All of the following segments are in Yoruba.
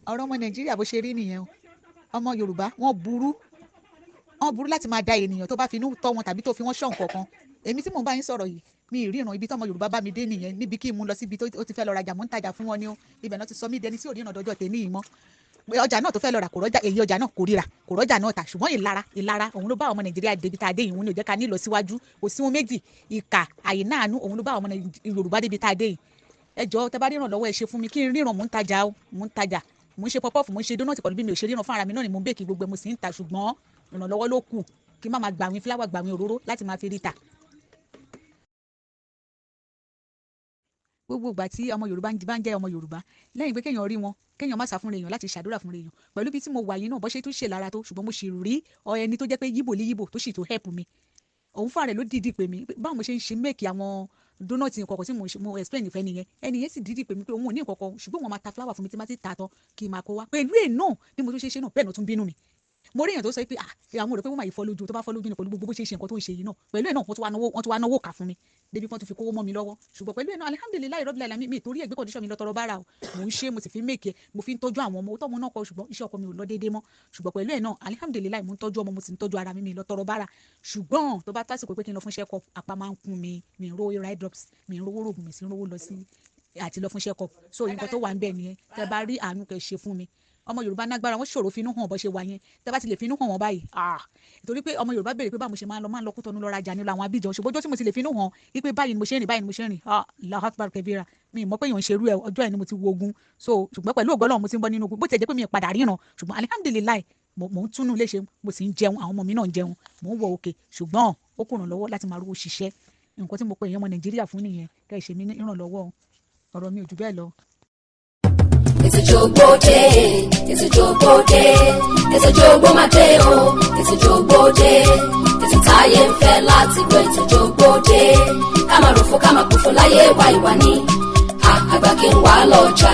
Ọ̀rọ̀ ọmọ Nàìjíríà bó ṣe rí nìyẹn o. Ọmọ Yorùbá wọ́n burú, wọ́n burú láti máa da ènìyàn tó bá finú tọ́ wọn tàbí tó fi wọ́n ṣọ́ nǹkan kan. Èmi tí mò ń bá yín sọ̀rọ̀ yìí, mi ì ríran. Ibi tọ́mọ Yorùbá bá mi dé nìyẹn, níbi kí n mú lọ síbi tó ti fẹ́ lọ rajà, mò ń tajà fún wọn ni ó. Ibẹ̀ náà ti sọ mí dẹni tí ò ríran dọjọ́ tèmi yìí mọ́. Ọjà náà tó fẹ́ lọ rà, kò rọ́jà èyí, ọjà náà kò ríra, kò rọ́jà náà tà. Ṣùgbọ́n ìlara, ìlara òun ló bá ọmọ Nàìjíríà débi tá a dé yìí. Òun ni ò jẹ́ ká ní ìlọsíwájú. Kò sí ohun méjì, ìkà, àìnáàánú, òun ló bá ọmọ Yorùbá débi tá a dé yìí. Ẹ jọ̀ọ́, tẹ́ bá ríran lọ́wọ́, ẹ ṣe fún mi kí n ríran. Mò ń tajà o, mò ń tajà, mò ń ṣe puff-puff, mò ń ṣe donut pẹ̀lú bí mi ò ṣe ríran fún ara mi náà ni mò ń bake gbogbo ẹ̀, mo sì ń ta. Ṣùgbọ́n ìrànlọ́wọ́ ló kù, kí n má máa gbàwìn flour, gbàwìn òróró láti máa fi rí ta. Gbogbo ìgbà tí ọmọ Yorùbá bá ń jẹ́ ọmọ Yorùbá, lẹ́yìn pé kéèyàn rí wọn, kéèyàn má sá fún èèyàn láti ṣàdúrà fún èèyàn. Pẹ̀lú bí tí mo wà yìí náà, bó ṣe tún ṣe lára tó, ṣùgbọ́n mo sì rí ẹni tó jẹ́ pé yíbò lé yíbò tó sì tó help mi. Òun fúnra rẹ̀ ló dìídì pè mí báwo mo ṣe ń ṣe make àwọn donut nǹkan tí mo explain ìfẹ́ nìyẹn. Ẹni yẹn sì dìídì pè mí pé òun ò ní nǹkan kan, ṣùgbọ́n òun máa ta flour fún mi, tí má ti ta tán kí n máa kó wá. Pẹ̀lú ẹ̀ náà, bí mo tún ṣe ṣe náà, bẹ́ẹ̀ ló tún bínú mi. Mo rí èèyàn tó sọ pé, ah, àwọn rò pé wọ́n máa yìí fọ́ lójú, tó bá fọ́ lójú ni pẹ̀lú gbogbo bó ṣe ṣe nǹkan tó ń ṣe yìí náà. Pẹ̀lú ẹ̀ náà, wọ́n tún wá náwó kà fún mi débi wọ́n tún fi kówó mọ́ mi lọ́wọ́. Ṣùgbọ́n pẹ̀lú ẹ̀ náà, alihamudulilayi rọ́bìlà ìlànà mi, torí ẹ̀gbẹ́ condition mi lọ tọrọ bára o. Mò ń ṣe, mo sì fi make ẹ̀, mo fi ń tọ́jú àwọn ọmọ tọ́mọ náà kọ, ṣùgbọ́n iṣẹ́ ọkọ mi ò lọ déédéé mọ́. Ṣùgbọ́n pẹ̀lú ẹ̀ náà, alihamudulilayi, mo ń tọ́jú ọmọ, mo sì ń tọ́jú ara mi, mi lọ tọrọ bára. Ṣùgbọ́n tó bá tásìkò pé kí n lọ fún check up, apá máa ń kún mi, mi ń rówó eye drops, mi ń rówó rògùn, mi sì ń rówó lọ sí àti lọ fún check up. So nǹkan tó wà ń bẹ̀ nìyẹn. Tẹ́ bá rí àánú, kẹ́ ṣe fún mi. Ọmọ Yorùbá nágbára, wọn ṣòro finú hàn bó ṣe wà yẹn. Tẹ́ bá ti lè finú hàn wọn báyìí, ah, torí pé ọmọ Yorùbá béèrè pé báwo mo ṣe máa ń lọ, máa ń lọ Kútọ́nù lọ rajà nílò àwọn Abidjan. Ṣùgbọ́n ọjọ́ tí mo ti lè finú hàn wípé báyìí ni mo ṣe ń rìn, báyìí ni mo ṣe ń rìn, ah, Allahu Akbar kabira, mi mọ̀ pé èèyàn ń ṣerú ẹ̀. Ọjọ́ ẹ̀ ni mo ti wo ogun. So ṣùgbọ́n pẹ̀lú ògo Ọlọ́run, mo ti ń bọ́ nínú ogun. Bó ti jẹ́ pé mi padà ríran, ṣùgbọ́n alihamudulilayi, mo ń túnú léṣe, mo sì ń jẹun, àwọn ọmọ mi náà ń jẹun, mò ń wọ òkè. Ṣùgbọ́n ó kù ìrànlọ́wọ́ láti máa rówó ṣiṣẹ́. Nǹkan tí mo pe èèyàn ọmọ Nàìjíríà fún nìyẹn, kẹ́ ẹ ṣe mí ní ìrànlọ́wọ́. Ọ̀rọ̀ mi ò jù bẹ́ẹ̀ lọ. It's a Jogbo day, it's a Jogbo day, it's a Jogbo máa dé o, it's a Jogbo day. Ètò táyé ń fẹ́ láti gbọ́, it's a Jogbo day. Ká máa rò fún, ká máa pòfo láyé wa ìwà ni. Àgbà kí n wà lọ́jà,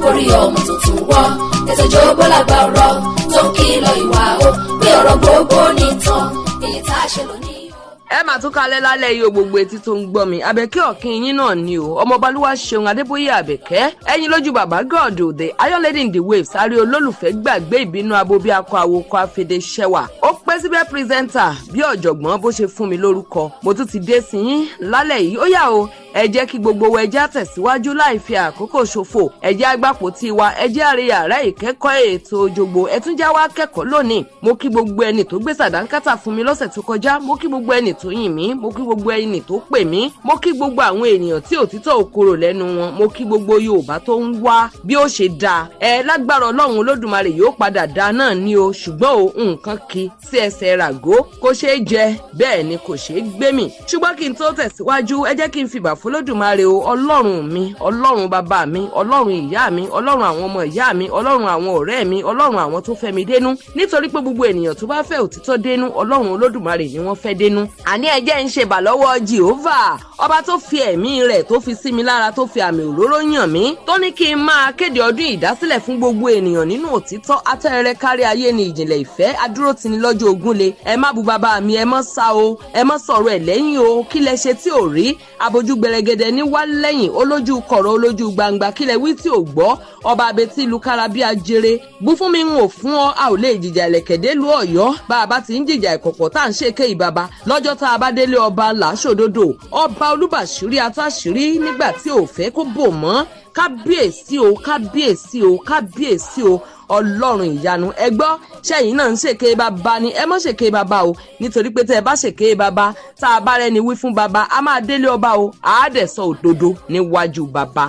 orí ọmọ tuntun wọ́. Ètò Jogbo làgbà ọ̀rọ̀ tó ń kìlọ̀ ìwà o, pé ọ̀rọ̀ gbogbo nìtàn, èyí tá a ṣe lónìí. Ẹ máa tún kalẹ̀ lálẹ́ yìí o, gbogbo etí tó ń gbọ́ mi. Àbẹ̀kẹ́ ọ̀kìn yín náà ni o, ọmọ balùwà ṣeun Adébóyè Àbẹ̀kẹ́, ẹ̀yin lójú bàbá God, the iron lady in the waves, sáré olólùfẹ́ gbàgbé ìbínú abo bí akọ àwòkọ àfẹdẹ ṣẹwà. Ó pẹ́ síbẹ̀, presenter bí ọ̀jọ̀gbọ́n bó ṣe fún mi lórúkọ. Mo tún ti dé sí yín lálẹ́ yìí. Ó yá o, ẹ jẹ́ kí gbogbo wa, ẹ jẹ́ àtẹ̀síwájú láì fi àkókò ṣòfò. Ẹ jẹ́ àgbàpò tí wa, ẹ jẹ́ àrẹ yàrá ìkẹ́kọ̀ọ́ ètò Òjògbò, ẹ tún já wá kẹ́kọ̀ọ́ lónìí. Mo kí gbogbo ẹni tó gbé sàdánkátà fún mi lọ́sẹ̀ tó kọjá, mo kí gbogbo ẹni tó yìn mí, mo kí gbogbo ẹni tó pè mí, mo kí gbogbo àwọn ènìyàn tí òtítọ́ òkorò lẹ́nu wọn, mo kí gbogbo Yorùbá tó ń wá bí ó ṣe dáa. Ẹ lágbára Ọlọ́run Olódùmarè, yóò padà dáa náà ní o. Ṣùgbọ́n o, nǹkan kí sí ẹsẹ̀ ràgó, kò ṣeé jẹ, bẹ́ẹ̀ ni kò ṣeé gbé mì. Ṣùgbọ́n kí n tó tẹ̀síwájú, ẹ jẹ́ kí n fìbà fọlọ́dùmarè o, Ọlọ́run mi, Ọlọ́run bàbá mi, Ọlọ́run ìyá mi, Ọlọ́run àwọn ọmọ ìyá mi, Ọlọ́run àwọn ọ̀rẹ́ mi, Ọlọ́run àwọn tó fẹ́ mi dénú, nítorí pé gbogbo ènìyàn tó bá fẹ́ òtítọ́ dénú, Ọlọ́run Olódùmarè ni wọ́n fẹ́ dénú. Àní ẹ jẹ́ ń ṣe bà lọ́wọ́ Jehovah, ọba tó fi ẹ̀mí rẹ̀ tó fi sí mi lára, tó fi àmì òróró yàn mí, tó ní kí n máa kéde ọdún ìdásílẹ̀ fún gbogbo ènìyàn nínú òtítọ́. Atẹ́rẹrẹ kárí ayé ni, ìjìnlẹ̀ ìfẹ́ adúró tini lọ́jọ́ ogun le. Ẹ má bu bàbá mi, ẹ mọ́ sá o, ẹ mọ́ sọ̀rọ̀ ẹ̀ lẹ́yìn o. Kí lẹ ṣe tí ò rí abojú gbẹrẹgẹdẹ ní wá lẹ́yìn, olójú kọ̀rọ̀, olójú gbangba? Kí lẹ wí tí ò gbọ́? Ọba abetí ìlú kára bí ajere, bú fún mi, ń ò fún ọ. A ò lè jìjà ìlẹ̀kẹ̀dé lu Ọ̀yọ́. Bá a bá ti ń jìjà ìkọ̀kọ̀ tá à ń ṣèké ìbàbà, lọ́jọ́ tá a bá délé ọba làásòdodo. Ọba olúbàṣírí atáṣírí nígbà tí ò fẹ́ kó bò mọ́. Kábíyèsí o, kábíyèsí o, kábíyèsí o, Ọlọ́run ìyanu. Ẹ gbọ́, ṣẹ́yìn náà ń ṣèké bàbá ni? Ẹ mọ́ ṣèké bàbá o, nítorí pé tẹ́ ẹ bá ṣèké bàbá, tá a bá rẹni wí fún bàbá, a máa délé ọba o, àá sọ òdodo níwájú bàbá.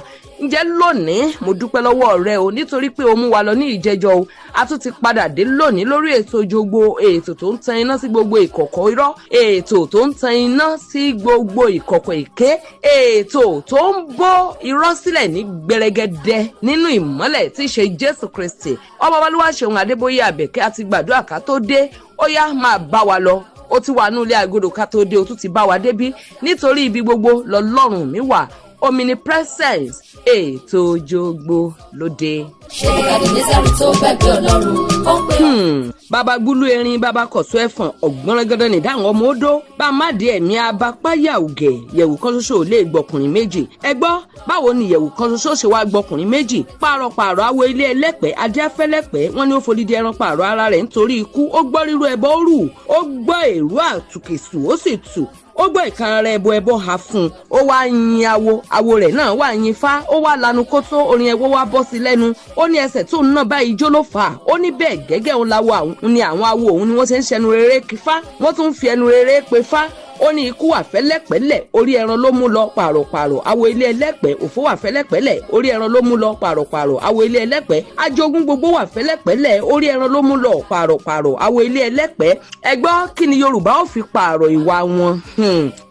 Ǹjẹ́ lónìí, mo dúpẹ́ lọ́wọ́ rẹ o, nítorí pé o mú wa lọ ní ìjẹjọ́ o. A tún ti padà dé lónìí lórí ètò Òjògbò, ètò tó ń tan iná sí gbogbo ìkọ̀kọ̀ irọ́, ètò tó ń tan iná sí gbogbo ìkọ̀kọ̀ èké, ètò tó ń bó irọ́ sílẹ̀ ní gbẹrẹgẹdẹ nínú ìmọ́lẹ̀ tí í ṣe Jésù Kristi. Ọmọ balùwà ṣeun Adébóyè Àbẹ̀kẹ́ àti gbàdúrà ká tó dé. Ó yá, máa bá wa lọ. Ó ti wà ní ilé agodo ká tó dé, ó tún ti bá wa débí, nítorí ibi gbogbo lọ́lọ́run mi wà. Omnipresence ètò Òjògbó lóde. Ṣé Nebukadnezari tó gbàgbé Ọlọ́run ó ń pè ọ́. Bàbá gbúlú erin, bàbá kọ̀sọ́ ẹ̀fọ̀n, ọ̀gbọ́nrẹ́gẹ́dẹ́ ní dáhùn ọmọ odó bá má di ẹ̀mí abapáyà ògẹ̀. Yẹ̀wù kan ṣoṣo ò lè gbọkùnrin méjì. Ẹ gbọ́, báwo ni yẹ̀wù kan ṣoṣo ṣe wá gbọkùnrin méjì? Pààrọ̀-pààrọ̀ awo ilé ẹlẹ́pẹ́ adíáfẹ́lẹ́pẹ́, wọ́n ní ó fodidi ẹran pààrọ̀ ara rẹ̀ nítorí ikú. Ó gbọ́ rírú ẹbọ ó rù, ó gbọ́ èrú àtùkìsù ó sì tù, ó gbọ́ ìkanra ẹbọ, ẹbọ ha fún un. Ó wá yin awo, awo rẹ̀ náà wá yin fá. Ó wá lanu kótó orin ẹwọ́ wá bọ́ sí lẹ́nu. Ó ní ẹsẹ̀ tó ń ná báyìí ijó ló fà á. Ó ní bẹ́ẹ̀ gẹ́gẹ́ òun lawo àwọn ni àwọn awo òun ni wọ́n ṣe ń ṣẹnu rere kí fá, wọ́n tún ń fi ẹnu rere pe fá. Ó ní ikú wà fẹ́lẹ́pẹ́lẹ̀, orí ẹran ló mú lọ. Pààrọ̀pààrọ̀ awo ilé ẹlẹ́pẹ́, òfó wà fẹ́lẹ́pẹ́lẹ̀, orí ẹran ló mú lọ. Pààrọ̀pààrọ̀ awo ilé ẹlẹ́pẹ́, ajogun gbogbo wà fẹ́lẹ́pẹ́lẹ̀, orí ẹran ló mú lọ. Pààrọ̀pààrọ̀ awo ilé ẹlẹ́pẹ́. Ẹ gbọ́, kí ni Yorùbá ó fi pààrọ̀ ìwà wọn?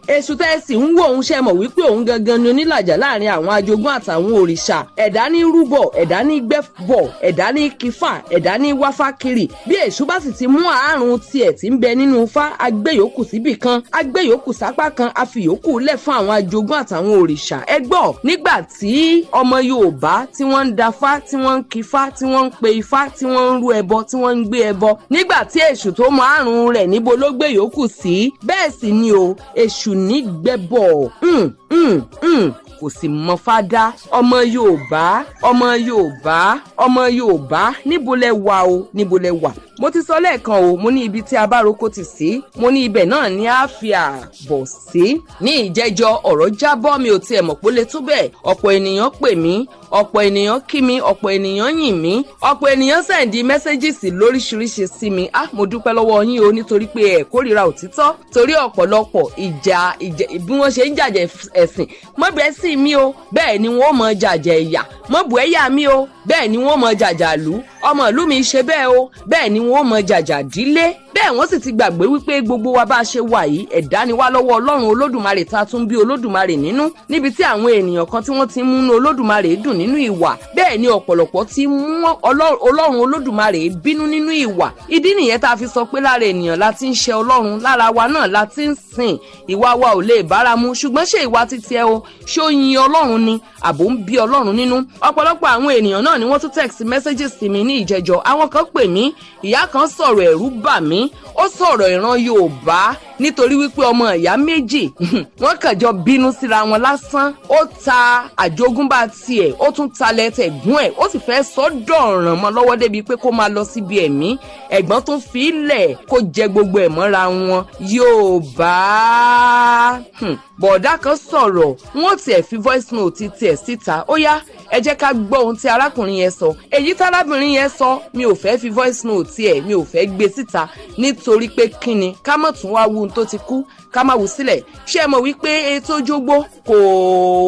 Èṣù tẹ́ ẹ sì ń wò, òun ṣe mọ̀ wípé òun gangan ni onílàjà láàrin àwọn ajogún àtàwọn òrìṣà. Ẹ̀dá ní rúbọ̀, ẹ̀dá ní gbẹ́bọ̀, ẹ̀dá ní kífà, ẹ̀dá ní wáfá kiri. Bí èṣù bá sì ti mú àárùn tiẹ̀ tí ń bẹ nínú Ifá, agbéyòókù síbì kan, agbéyòókù sápá kan, àfiyòókù lẹ̀ fún àwọn ajogún àtàwọn òrìṣà. Ẹ gbọ́, nígbà tí ọmọ Yorùbá tí wọ́n ń dafá, tí wọ́n ń kífá, tí wọ́n ń pe ifá, tí wọ́n ń rú ẹbọ, tí wọ́n ń gbé ẹbọ, nígbà tí èṣù tó mọ àárùn rẹ̀, níbo ló gbé yòókù sí? Bẹ́ẹ̀ sì ni o, èṣù ní gbẹ́bọ̀ kò sì mọ fádá. Ọmọ Yorùbá, ọmọ Yorùbá, ọmọ Yorùbá, níbo lẹ wà o? Níbo lẹ wà? Mo ti sọ lẹ́ẹ̀kan o, mo ní ibi tí a bá roko tì sí, mo ní ibẹ̀ náà ni a fi àbọ̀ sí. Ní ìjẹ́jọ́, ọ̀rọ̀ jábọ́, mi ò tiẹ̀ mọ̀ pé ó lè tó bẹ́ẹ̀. Ọ̀pọ̀ ènìyàn pè mí, ọ̀pọ̀ ènìyàn kí mi, ọ̀pọ̀ ènìyàn yìn mí, ọ̀pọ̀ ènìyàn send messages lóríṣiríṣi sí mi. Ah, mo dúpẹ́ lọ́wọ́ yín o, nítorí pé ẹ kórìíra òtítọ́, torí ọ̀pọ̀lọpọ̀ ìjà ìjà bí wọ́n ṣe ń jàjẹ́ ẹ̀sìn mọ́bẹ̀ẹ́ sí mi o, bẹ́ẹ̀ ni wọ́n mọ̀ jàjẹ́ ẹ̀yà mọ́bù ẹ̀yà mi o, bẹ́ẹ̀ ni wọ́n mọ̀ jàjà lù ọmọ ìlú mi ṣe bẹ́ẹ̀ o, bẹ́ẹ̀ ni wọ́n mọ̀ jàjà dílé. Bẹ́ẹ̀ wọ́n sì ti gbàgbé wípé gbogbo wa bá a ṣe wà yìí, ẹ̀dá ni wá lọ́wọ́ Ọlọ́run Olódùmarè tá a tún bí Olódùmarè nínú. Níbi tí àwọn ènìyàn kan tí wọ́n ti ń múnú Olódùmarè dùn nínú ìwà, bẹ́ẹ̀ ni ọ̀pọ̀lọpọ̀ ti mú Ọlọ́run Olódùmarè bínú nínú ìwà. Ìdí nìyẹn tá a fi sọ pé lára ènìyàn la ti ń ṣe Ọlọ́run, lára wa náà la ti ń sìn. Ìwà wa ò lè bára mu. Ṣùgbọ́n ṣé ìwà títí ẹ o, ṣé ó yin Ọlọ́run ni àbò ń bí Ọlọ́run nínú? Ọ̀pọ̀lọpọ̀ àwọn ènìyàn náà ni wọ́n tún text messages sí mi ní ìjẹjọ́. Àwọn kan pè mí, ìyá kan sọ̀rọ̀, ẹ̀rù bà mí. Ó sọ̀rọ̀ ìran Yorùbá nítorí wípé ọmọ ìyá méjì wọ́n kàn jọ bínú síra wọn lásán. Ó ta àjogúnbá tiẹ̀, ó tún talẹ̀ tẹ̀gbọ́n ẹ̀, ó sì fẹ́ sọ dọ̀ràn mọ́ lọ́wọ́ débi pé kó máa lọ síbi ẹ̀mí. Ẹ̀gbọ́n tún fi í lẹ̀ kó jẹ gbogbo ẹ̀ mọ́ra wọn. Yorùbá, bọ̀ọ̀dá kan sọ̀rọ̀, wọ́n tiẹ̀ fi voice note tiẹ̀ síta. Ó yá, ẹ jẹ́ ká gbọ́ ohun tí arákùnrin yẹn sọ. Èyí tárábìnrin yẹn sọ, mi ò fẹ́ fi voice note tiẹ̀, mi ò fẹ́ gbé síta, nítorí pé kíni, ká mọ̀ tún wá wu ohun tó ti kú, ká má wù sílẹ̀. Ṣé ẹ mọ̀ wípé ètò Òjògbó kò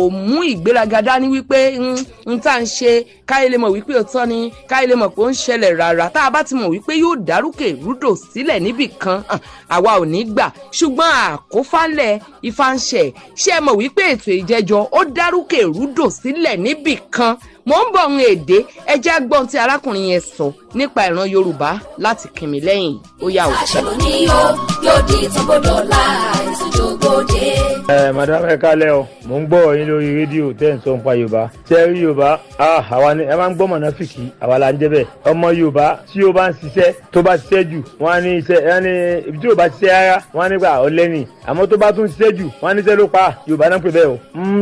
mú ìgbéraga dání, wípé n tá ń ṣe káyé lè mọ̀ wípé òótọ́ ni, káyé lè mọ̀ pé ó ń ṣẹlẹ̀? Rárá, tá a bá ti mọ̀ wípé yóò dárúkè rúdò sílẹ̀ níbì kan, àwa ò ní gbà. Ṣùgbọ́n àkófálẹ̀ ifá ń ṣẹ̀. Ṣé ẹ mọ̀ wípé ètò ìjẹjọ ó dárúkè rúdò sílẹ̀ níbì kan? Mò ń bọ̀ ń èdè. Ẹ jẹ́ gbọ́n tí arákùnrin yẹn sọ nípa ìran Yorùbá láti kìmí lẹ́yìn. Ó yá o. Àṣẹ ló ní o yóò di ìtàn bọ́dọ̀ láì Òjògbó dé. Ẹ madam, ẹ kálẹ́ o. Mò ń gbọ́ yín lórí rédíò tẹ́ ń sọ nípa Yorùbá. Ṣé ẹ rí Yorùbá, àwa ni ẹ máa ń gbọ́ mọ̀nàfìkì, àwa la ń jẹ́ bẹ́ẹ̀. Ọmọ Yorùbá tí ó bá ń ṣiṣẹ́, tó bá ṣiṣẹ́ jù, wọ́n á ní iṣẹ́ ẹ ní ibi tí yóò bá ṣiṣẹ́ rárá, wọ́n á nígbà ọ̀lẹ́ni. Àmọ́ tó bá tún ṣiṣẹ́ jù, wọ́n á níṣẹ́ ló pa. Yorùbá náà ń pè bẹ́ẹ̀ o.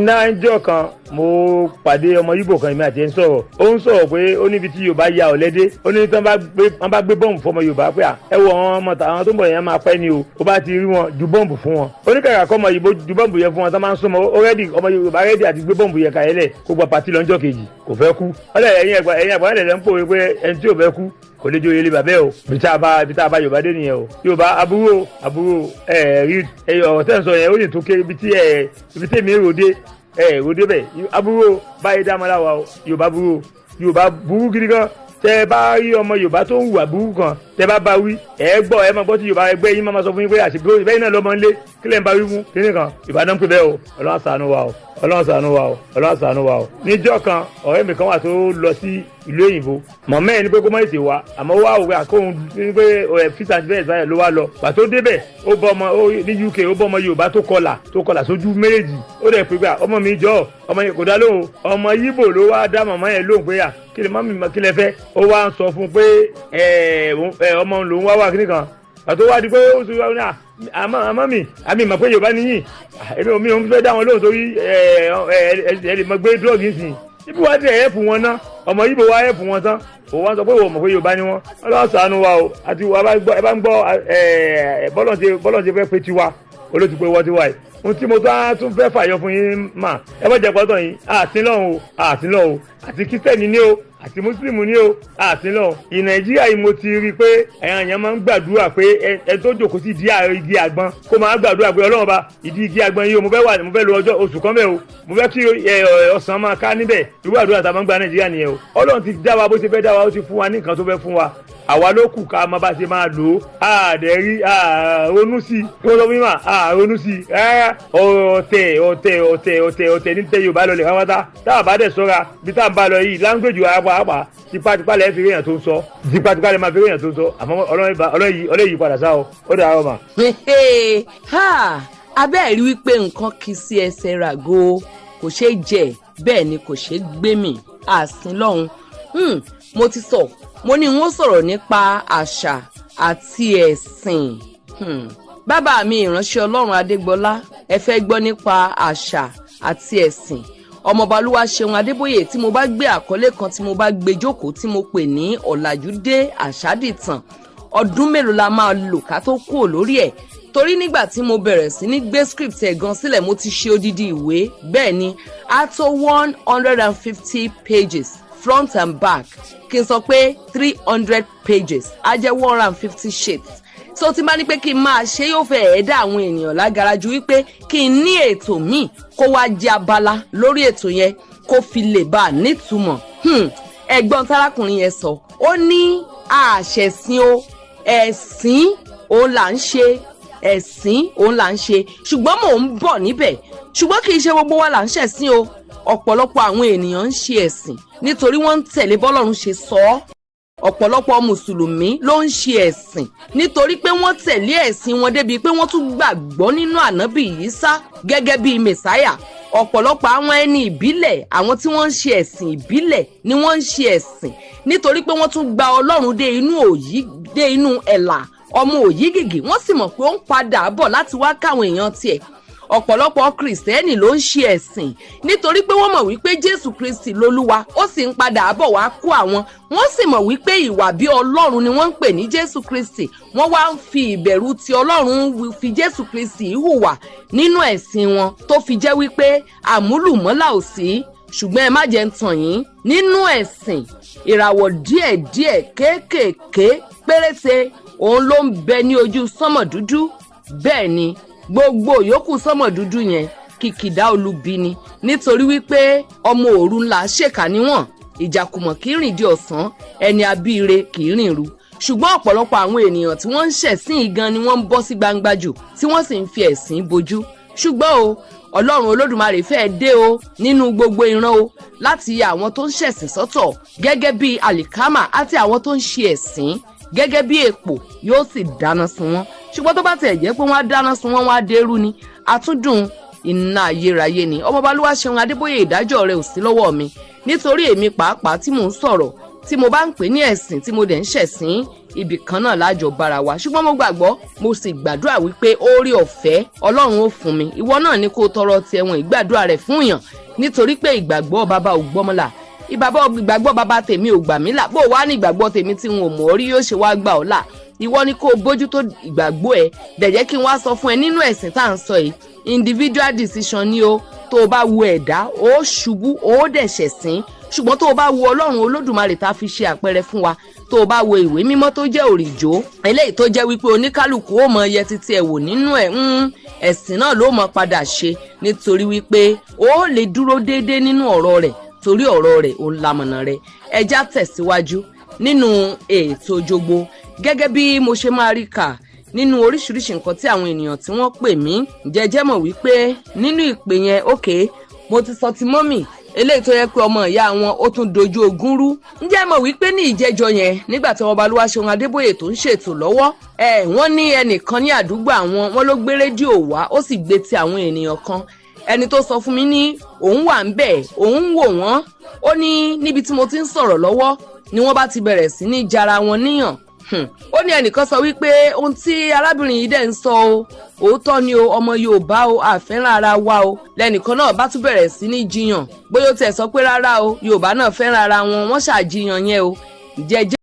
Náà ń jọ́ kan, mo pàdé ọmọ Yíbò kan, èmi àti ẹ̀ ń sọ̀rọ̀. Ó ń sọ̀rọ̀ pé ó níbi tí Yorùbá ya ọ̀lẹ́dẹ́. Ó ní tí wọ́n bá gbé bọ́ǹbù fọmọ Yorùbá pé ẹ wo àwọn ọmọ àwọn tó ń bọ̀ yẹn máa pẹ́ ni o, ó bá ti rí wọn, ju bọ́ǹbù fún wọn. Ó ní kàkà kọ́ ọmọ Yìbò ju bọ́ǹbù yẹn fún wọn tó máa ń súnmọ́, ó ready, ọmọ Yorùbá ready àti gbé bọ́ǹbù yẹn kàyẹ́lẹ̀ kó gba party lọ́jọ́ kejì, kò fẹ́ kú. Ọlẹ́ ẹ̀yin àgbà ẹ̀lẹ́ ń pòwe pé ẹni tí ò fẹ́ kú kò lè jó ilé bàbẹ́ o. Ibi tá a bá Yorùbá dé nìyẹn o. Yorùbá aburú o, aburú ẹ rí ẹ. Ọ̀rọ̀ tẹ́ ń sọ yẹn, ó ní tó kéré ibi tí ẹ ibi tí èmi rò dé ẹ rò dé bẹ̀. Aburú o, báyìí dá ọmọláwa o. Yorùbá burú o, Yorùbá burú gidi gan. Tẹ ẹ bá rí ọmọ Yorùbá tó ń hùwà burú kan Tẹ bá bá wí, ẹ gbọ́, ẹ máa gbọ́ tí Yorùbá ẹgbẹ́ yín máa sọ fún yín pé àṣìbí bẹ́ẹ̀ náà lọ́mọ ńlé, kílẹ̀ ń bá wí fún kíní kan. Ìbàdàn pé bẹ́ẹ̀ o. Ọlọ́run ṣàánú wa o, Ọlọ́run ṣàánú wa o, Ọlọ́run ṣàánú wa o. Níjọ́ kan, ọ̀rẹ́ mi kan wà tó lọ sí ìlú òyìnbó. Mọ̀mọ́ ẹ̀ ní pé kó má ṣe wá, àmọ́ wá òwe àkóhun ní pé ẹ̀ fisa bẹ́ẹ̀ sáyẹ̀ ló wá lọ. Pàtó débẹ̀, ó bọ́ ọmọ ní UK, ó bọ́ ọmọ Yorùbá tó kọlà sójú méjèèjì. Ó dẹ̀ pé gbà ọmọ mi jọ ọmọ yẹn kò dá lóhùn. Ọmọ Yíbò ló wá dá màmá yẹn lóhùn pé à kí lè mọ́mí, kí lẹ fẹ́? Ó wá ń sọ fún un pé ẹ ọmọ lòún wá wá kíní kan. Pàtó wá di pé ó sọ ní àmọ́ mi àmì ìmọ̀ pé Yorùbá níyìn, èmi ò mi ò ń fẹ́ dá wọn lóhùn torí ẹ ẹ ẹ lè mọ gbé drug sí ibi wá dé ẹ̀ fún wọn ná. Ọmọ Yíbò wá ẹ̀ fún wọn tán, òun wá sọ pé òun mọ̀ pé Yorùbá ni wọ́n. Ọlọ́run ṣàánú wa o. Àti ẹ bá ń gbọ́ ẹ bọ́lọ̀ ṣe fẹ́ pé tiwa olóòtú pé wọ́n ti wáyé. Ohun tí mo tún fẹ́ fàyọ fún yín mà, ẹ bá jẹ́ pọ́tọ̀ yín, àti lọ́hùn o, àti lọ́hùn o, àti Christian ní o, àti Mùsùlùmí ní o, àti lọ́hùn. Ì Nàìjíríà yìí, mo ti rí i pé ẹ̀yàn èèyàn máa ń gbàdúrà pé ẹ tó jòkó sí ìdí igi àgbọn, kó máa gbàdúrà pé Ọlọ́run bá ìdí igi àgbọn yìí o, mo fẹ́ wà, mo fẹ́ lo ọjọ́ oṣù kan bẹ́ẹ̀ o, mo fẹ́ kí ọsàn máa ká níbẹ̀. Irú àdúrà tá a máa ń gba Nàìjíríà nìyẹn o. Ọlọ́run ti dá wa bó ṣe fẹ́ dá wa, ó ti fún wa ní nǹkan tó fẹ́ fún wa. Àwa ló kù ká máa bá ṣe máa lò ó. Àdẹ̀rí àronú sí i kí wọ́n sọ fún mi mà àronú sí i rárá. Ọ̀tẹ̀, ọ̀tẹ̀, ọ̀tẹ̀, ọ̀tẹ̀, ọ̀tẹ̀ ní tẹ Yorùbá lọlẹ̀ pátápátá. Tá a bá dẹ̀ sọ́ra bí tá a bá lọ yìí, language wa pàápàá, tipátipá lẹ́ fi réyàn tó ń sọ, tipátipá lẹ́ máa fi réyàn tó ń sọ. Àmọ́ Ọlọ́run yìí padà sá o. Ó dàá ọ mà. Abẹ́ẹ̀ rí wípé nǹkan kì í sí ẹsẹ̀ ràgó, kò ṣeé jẹ, bẹ́ẹ̀ ni kò ṣeé gbé mì. Àsìn lọ́hùn. Mo ti sọ, mo ní wọ́n sọ̀rọ̀ nípa àṣà àti ẹ̀sìn. Bàbá mi, ìránṣẹ́ Ọlọ́run Adégbọlá, ẹ fẹ́ gbọ́ nípa àṣà àti ẹ̀sìn. Ọmọọba Olúwaṣeun Adébóyè, tí mo bá gbé àkọlé kan, tí mo bá gbé jókòó, tí mo pè ní "Ọ̀làjú dé, àṣà dìtàn", ọdún mélòó la máa lò ká tó kúrò lórí ẹ̀? Torí nígbà tí mo bẹ̀rẹ̀ sí ní gbé script ẹ̀ gan sílẹ̀, mo ti ṣe odidi ìwé. Bẹ́ẹ̀ ni, á tó 150 pages front and back. Kí n sọ pé 300 pages, á jẹ́ 150 sheets. So tí bá ní pé kí n máa ṣe, yóò fẹ́ ẹ̀ẹ́dá àwọn ènìyàn lágara ju wípé kí n ní ètò míì kó wá jẹ́ abala lórí ètò yẹn kó fi lè bá a nítumọ̀. Ẹ̀gbọ́n tárákùnrin yẹn sọ, ó ní àṣẹ̀sìn o, ẹ̀sìn òun là ń ṣe, ẹ̀sìn òun là ń ṣe. Ṣùgbọ́n mò ń bọ̀ níbẹ̀. Ṣùgbọ́n kì í ṣe gbogbo wa là ń ṣẹ̀sìn o. Ọ̀pọ̀lọpọ̀ àwọn ènìyàn ń ṣe ẹ̀sìn nítorí wọ́n ń tẹ̀lé bọ́lọ́run ṣe sọ ọ́. Ọ̀pọ̀lọpọ̀ Mùsùlùmí ló ń ṣe ẹ̀sìn nítorí pé wọ́n tẹ̀lé ẹ̀sìn wọn débi pé wọ́n tún gbàgbọ́ nínú Ànábì Ìsá gẹ́gẹ́ bíi Mẹ̀sáyà. Ọ̀pọ̀lọpọ̀ àwọn ẹni ìbílẹ̀, àwọn tí wọ́n ń ṣe ẹ̀sìn ìbílẹ̀ ni wọ́n ń ṣe ẹ̀sìn nítorí pé wọ́n tún gba Ọlọ́run dé inú òyì, dé inú ẹ̀là ọmọ òyígìgì. Wọ́n sì mọ̀ pé ó ń padà bọ̀ láti wá káwọn èèyàn tiẹ̀. Ọ̀pọ̀lọpọ̀ Kìrìsìtẹ́nì ló ń ṣe ẹ̀sìn nítorí pé wọ́n mọ̀ wípé Jésù Kristi lolúwa, ó sì ń padà bọ̀ wá kó àwọn. Wọ́n sì mọ̀ wípé ìwà bí Ọlọ́run ni wọ́n ń pè ní Jésù Kristi. Wọ́n wá ń fi ìbẹ̀rù ti Ọlọ́run fi Jésù Kristi hùwà nínú ẹ̀sìn wọn, tó fi jẹ́ wípé àmúlùmọ́là ò sí. Ṣùgbọ́n ẹ má jẹ́ ń tàn yín, nínú ẹ̀sìn, ìràwọ̀ díẹ̀díẹ̀ kéékèèké péréte òun ló ń bẹ ní ojú sánmọ̀ dúdú. Bẹ́ẹ̀ ni, gbogbo yòókù sánmọ̀ dúdú yẹn, kìkìdá olubi ni, nítorí wípé ọmọ òru ńlá ṣèkà níwọ̀n. Ìjàkùmọ̀ kì í rìn di ọ̀sán, ẹni abíire kì í rìn ru. Ṣùgbọ́n ọ̀pọ̀lọpọ̀ àwọn ènìyàn tí wọ́n ń ṣẹ̀sìn gan ni wọ́n ń bọ́ sí gbangba jù, tí wọ́n sì ń fi ẹ̀sìn bojú. Ṣùgbọ́n o, Ọlọ́run Olódùmarè fẹ́ẹ́ dé o nínú gbogbo ìran o láti ya àwọn tó ń ṣẹ̀sìn sọ́tọ̀ gẹ́gẹ́ bí àlìkámà àti àwọn tó ń ṣe ẹ̀sìn gẹ́gẹ́ bí èpò, yóò sì dáná sun wọ́n. Ṣùgbọ́n tó bá tẹ̀ jẹ́ pé wọ́n á dáná sun wọ́n, wọ́n á dérú ni àtúndùn iná ayérayé ni. Ọmọọba Olúwaṣeun Adébóyè, ìdájọ́ rẹ̀ ò sí lọ́wọ́ mi, nítorí èmi pàápàá tí mò ń sọ̀rọ̀, tí mo bá ń pè ní ẹ̀sìn, tí mo dẹ̀ ń ṣẹ̀sìn, ibì kan náà lájọ bára wa. Ṣùgbọ́n mo gbàgbọ́, mo sì gbàdúrà wípé oore ọ̀fẹ́ Ọlọ́run ó fún mi. Ìwọ náà ní kó tọrọ tiẹ̀ wọn ìgbàdúrà rẹ̀ fún yàn, nítorí pé ìgbàgbọ́ bàbá ò gbọ́mọlà, ìgbàgbọ́ bàbá tèmi ò gbà mí là. Bó wàá ní ìgbàgbọ́ tèmi tí n ò mọ̀ rí yóò ṣe wá gbà ọ́ là? Ìwọ ni kó o bójútó ìgbàgbọ́ ẹ. Dẹ̀ jẹ́ kí n wá sọ fún ẹ, nínú ẹ̀sìn tá à ń sọ yìí, individual decision ni o. Tó o bá wo ẹ̀dá, ó ṣubú, ó dẹ̀ ṣẹ̀sín. Ṣùgbọ́n tó o bá wo Ọlọ́run Olódùmarè tá a fi ṣe àpẹẹrẹ fún wa, tó o bá wo ìwé mímọ́ tó jẹ́ òrìjó, eléyìí tó jẹ́ wípé oníkálukú ó mọ iye títí ẹ̀ wò nínú ẹ̀, ẹ̀sìn náà ló mọ padà ṣe, nítorí wípé ó lè dúró déédéé nínú ọ̀rọ̀ rẹ̀, torí ọ̀rọ̀ rẹ̀ ó ń lamọ̀nà rẹ̀. Ẹja tẹ̀síwájú nínú ètò Jogbo. Gẹ́gẹ́ bí mo ṣe máa rí kà nínú oríṣiríṣi nǹkan tí àwọn ènìyàn tí wọ́n pè mí, jẹ́jẹ́ mọ̀ wípé nínú ìpè yẹn, òkè mo ti sọ ti mọ́mì eléyìí tó yẹ pé ọmọ ìyá wọn ó tún dojú ogun rú. Ǹjẹ́ mọ̀ wípé ní ìjẹ́jọ́ yẹn, nígbà tí ọba Olúwaṣeun Adébóyè tó ń ṣètò lọ́wọ́ ẹ, wọ́n ní ẹnìkan ní àdúgbò àwọn wọn ló gbé rédíò wá, ó sì gbé ti àwọn ènìyàn kan. Ẹni tó sọ fún mi ní òun wà ń bẹ̀, òun ń wò wọ́n. Ó ní níbi tí mo ti ń sọ̀rọ̀ lọ́wọ́ ni wọ́n bá ti bẹ̀rẹ̀ sí ní jara wọn níyàn. Ó ní ẹnìkan sọ wípé ohun tí arábìnrin yìí dẹ̀ ń sọ o, òótọ́ ni o, ọmọ Yorùbá o, àfẹ́ràn ara wa o. Lẹ́nìkan náà bá tún bẹ̀rẹ̀ sí ní jiyàn, bóyá ó tiẹ̀ sọ pé rárá o, Yorùbá náà fẹ́ràn ara wọn. Wọ́n ṣàjiyàn yẹn o jẹjẹ.